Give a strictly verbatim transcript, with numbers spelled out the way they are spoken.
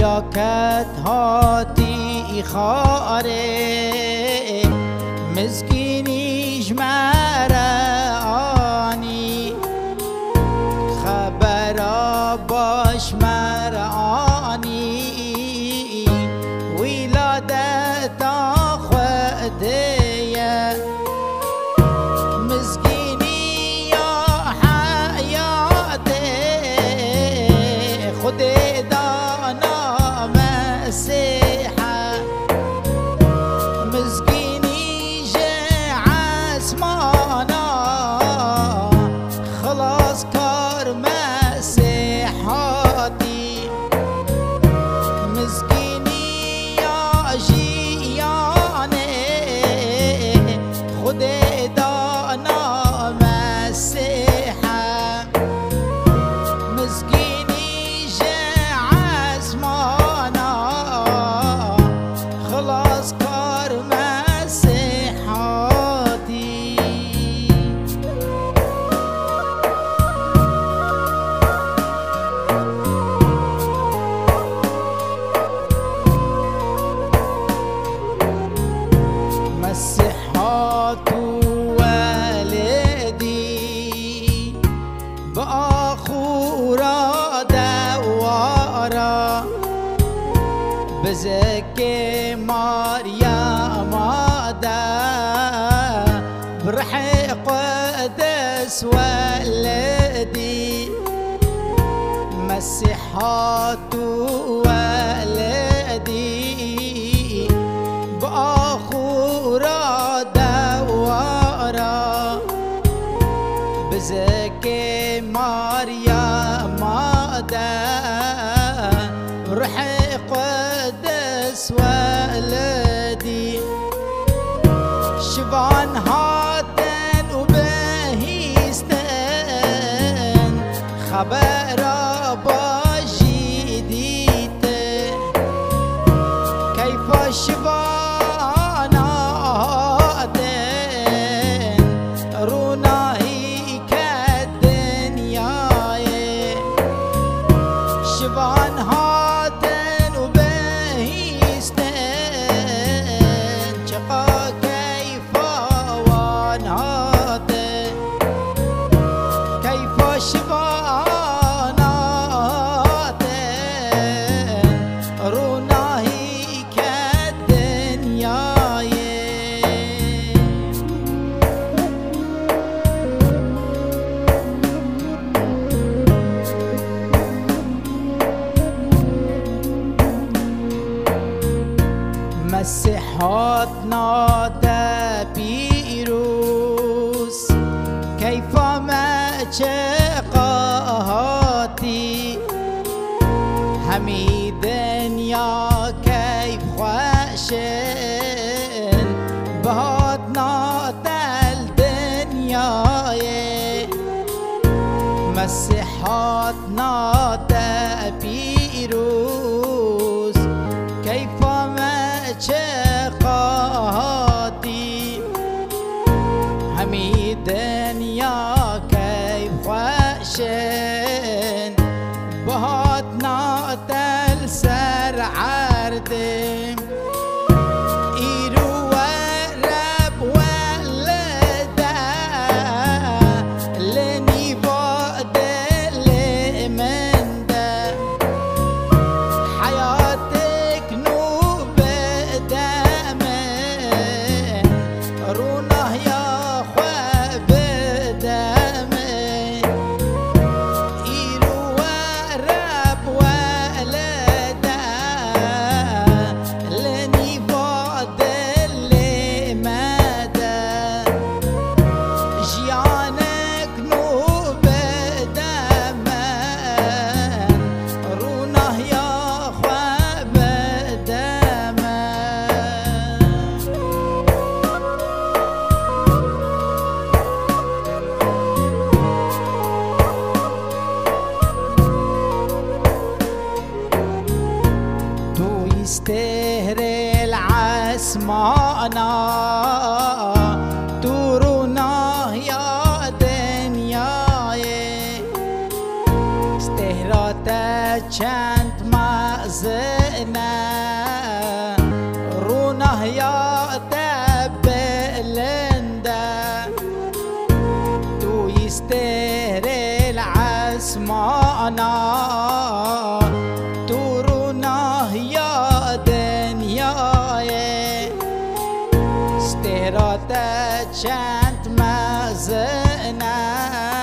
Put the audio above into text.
Ya ket hatî xarê, mizgînî ji me re anî, xebera baş me re anî, wîladeta Xwedê ye. Mizgîniya heyatê Xwedê dana Mesîhe. Mizgînî ji esmana xilaskar Mesîh hatî. Mizgîniya jiyanê Xwedê dana Mesîhe. Mizgînî ji esmana xilaskar Mesîh hatî. Mesîh hat û welêdî bi axûra dewara, bi zikê Meryema de, bi Rihê Qudus welêdî. Mesîh hat û welêdî bi axûra dewara, bi zikê Meryema de, Rihê Qudus welêdî. Şivan hatin û bihîstin, xebera baş jî dîtin. Keyfa şivana hatin, rûnahî ket dinyayê. Şivan hatin û bihîstin, çiqa keyfa wan hatin. Keyfa şivana hatin, rûnahî ket dinyayê. Mesîh hatina te pîroz, keyfa me çiqa hatî. Hemî dinya keyf xweş in, bi hatina te li dinyayê. Mesîh hatina te pîroz, keyfa me çiqa hatî. Hemî dinya keyf xweş in, bi hatina te li ser erdê. Îro were bi welêde, li nîva dilê min de. Heyatek nû bide min, rûnahiya xwe bide min. Îro were bi welêde, li nîva dilê me de. Jiyanek nû bide min, rûnahiya xwe bide min. Tu yî stêhrê li esmana, tu rûnahiya dinyayê. Stêhra te çend mezin Te çend mezin e.